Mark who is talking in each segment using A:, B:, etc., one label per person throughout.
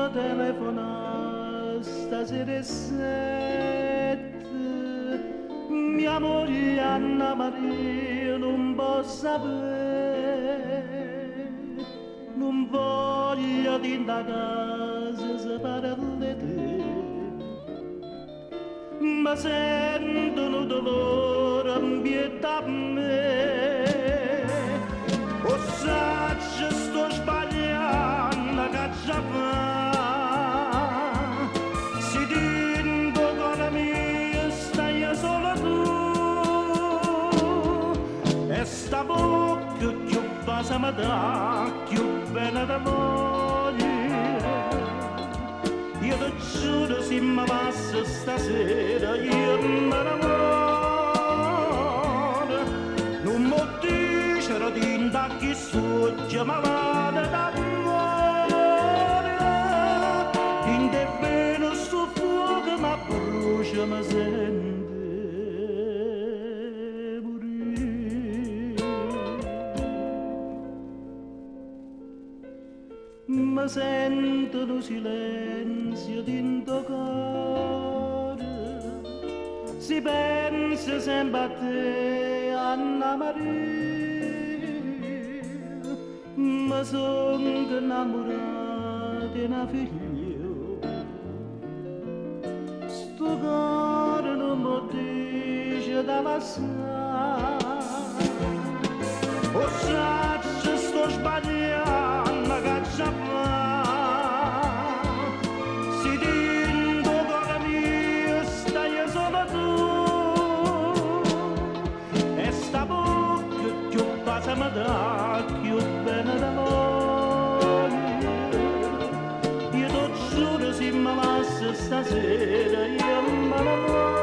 A: Me telefona stasera 'e sette, mia moglie Anna Maria nun po' sapè, nun voglio dint' 'a casa se parla 'e te. Me sento nu dolore 'mpietto a me. O saccio sto sbagliando ch'aggia fa. Si dint' 'o core mio staje solo tu. E sta vocca cchiù vase me dà, cchiù bene te voglio. Io te giuro si me lasse stasera io me ne moro. Nun m' 'o dicere dint' a chist'uocchie malate d'ammore. Dint' 'e vene stu fuoco m'abbrucia me sento 'e murì. Me sento nu silenzio dint' 'o core si penso sempe a te Anna Maria. Me songo 'nnammurato 'e na figliola. Stu core nun m' 'o dice d' 'a lassà. O saccio sto sbagliando ch'aggia fa. Si dint' 'o core mio staje solo tu. E sta vocca cchiù vase me dà, cchiù bene te voglio. Io te giuro si me lasse stasera io me ne moro.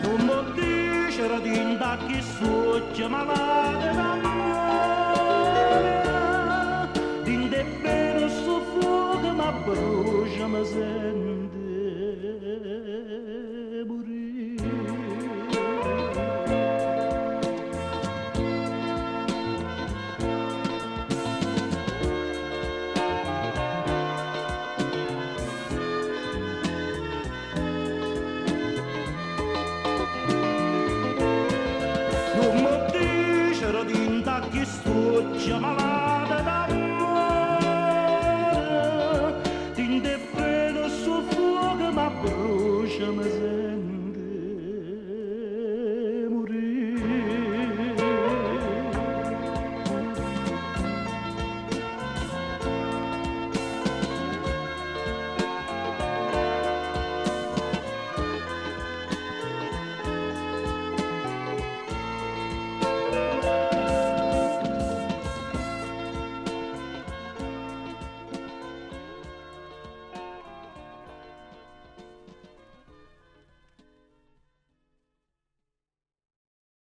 A: Nun m' 'o dicere dint' a chist'uocchie malate d'ammore. Dint' 'e vene stu fuoco m'abbrucia me sento 'e murì. Nun m' 'o dicere dint' a chist'uocchie malate.